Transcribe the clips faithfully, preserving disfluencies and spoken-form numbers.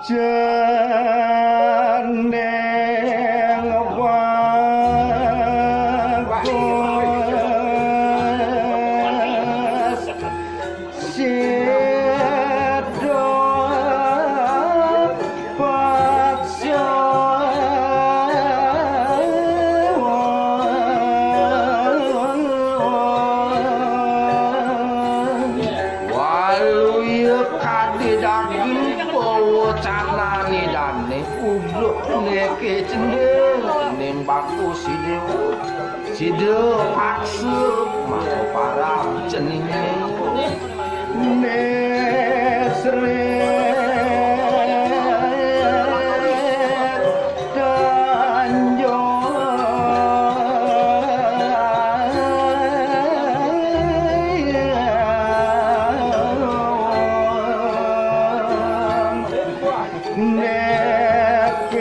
Jeneng bagus sida paksa. Waluya kadi daging pawacanane dane. Ubluk neke jeneng, jeneng bagus sida. Sida paksa maka parab jenenge. Nesre Tanjung. Nepeng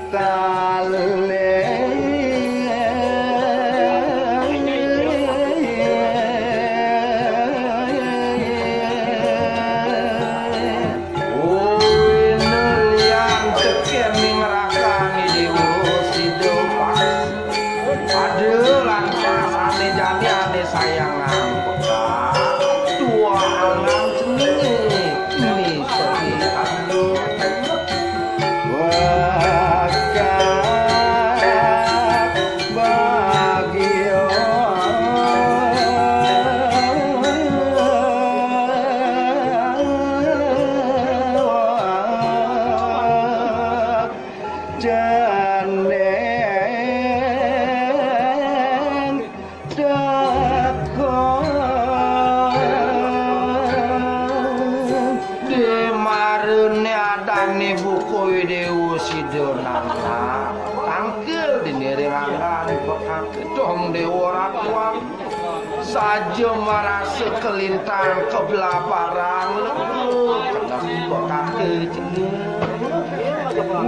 kalih. Uwinelian teken ning rakane dewa sida pas. Ada lantas ane jani ane sayangan peka. Tuangan seni ini seni. Bakat bagia. Jeneng teka. Di marene adane buku dewa sida nana. Tangkil diniring anggan pekak dong dewa ratuan. Saja marasa kelintang keblabarang lego kena pekak jeneng.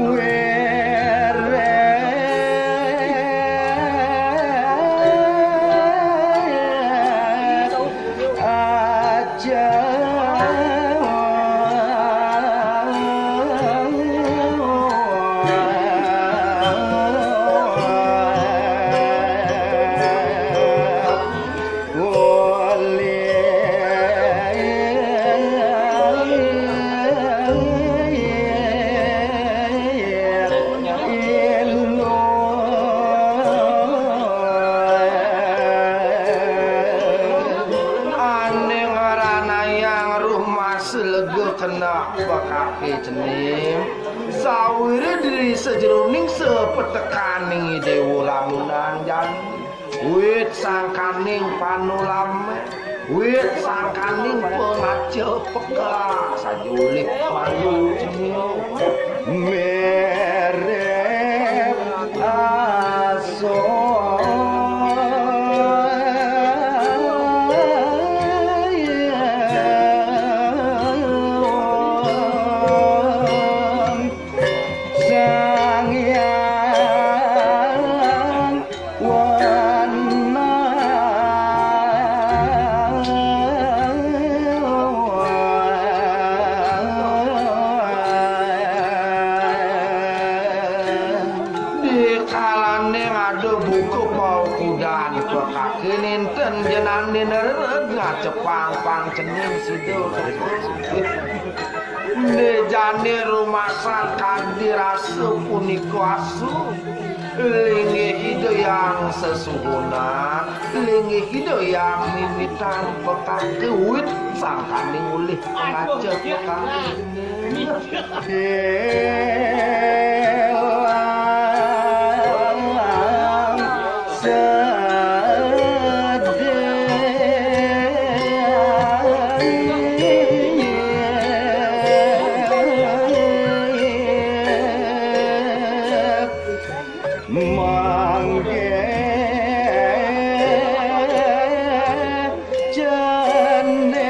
Weret aja. Ane ngaranayang rumasa lega kena pekake cening. Sawire diri sajeroning sapetekaning dewa lamunan jani. Wit sangkaning panulame, wit sangkaning pangaca peka, saja ulih malu. Merep aso. Sang Hyang Wenang. Di kalane ngada buka paukudan, pekake ninten jenane nereg ngacepang pang cening sida. Nejane rumasan kadi rasa punika asu. Linggih Ida Hyang Sesuhunan, linggih Ida Hyang Mimitan, petang kewit sangkaning ulih pangaca petang. Hilang sedih. Mangke jane.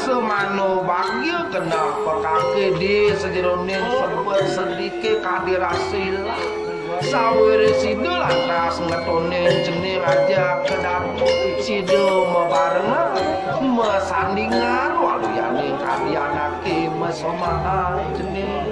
Semana bagya keneh pekake di sajeroning sebet sedike kadi rasa ilang. Sawire sida lantas ngetonin cening ajak ka datu, sida mabarengan masandingan waluyaning kadi anake masemahan cening.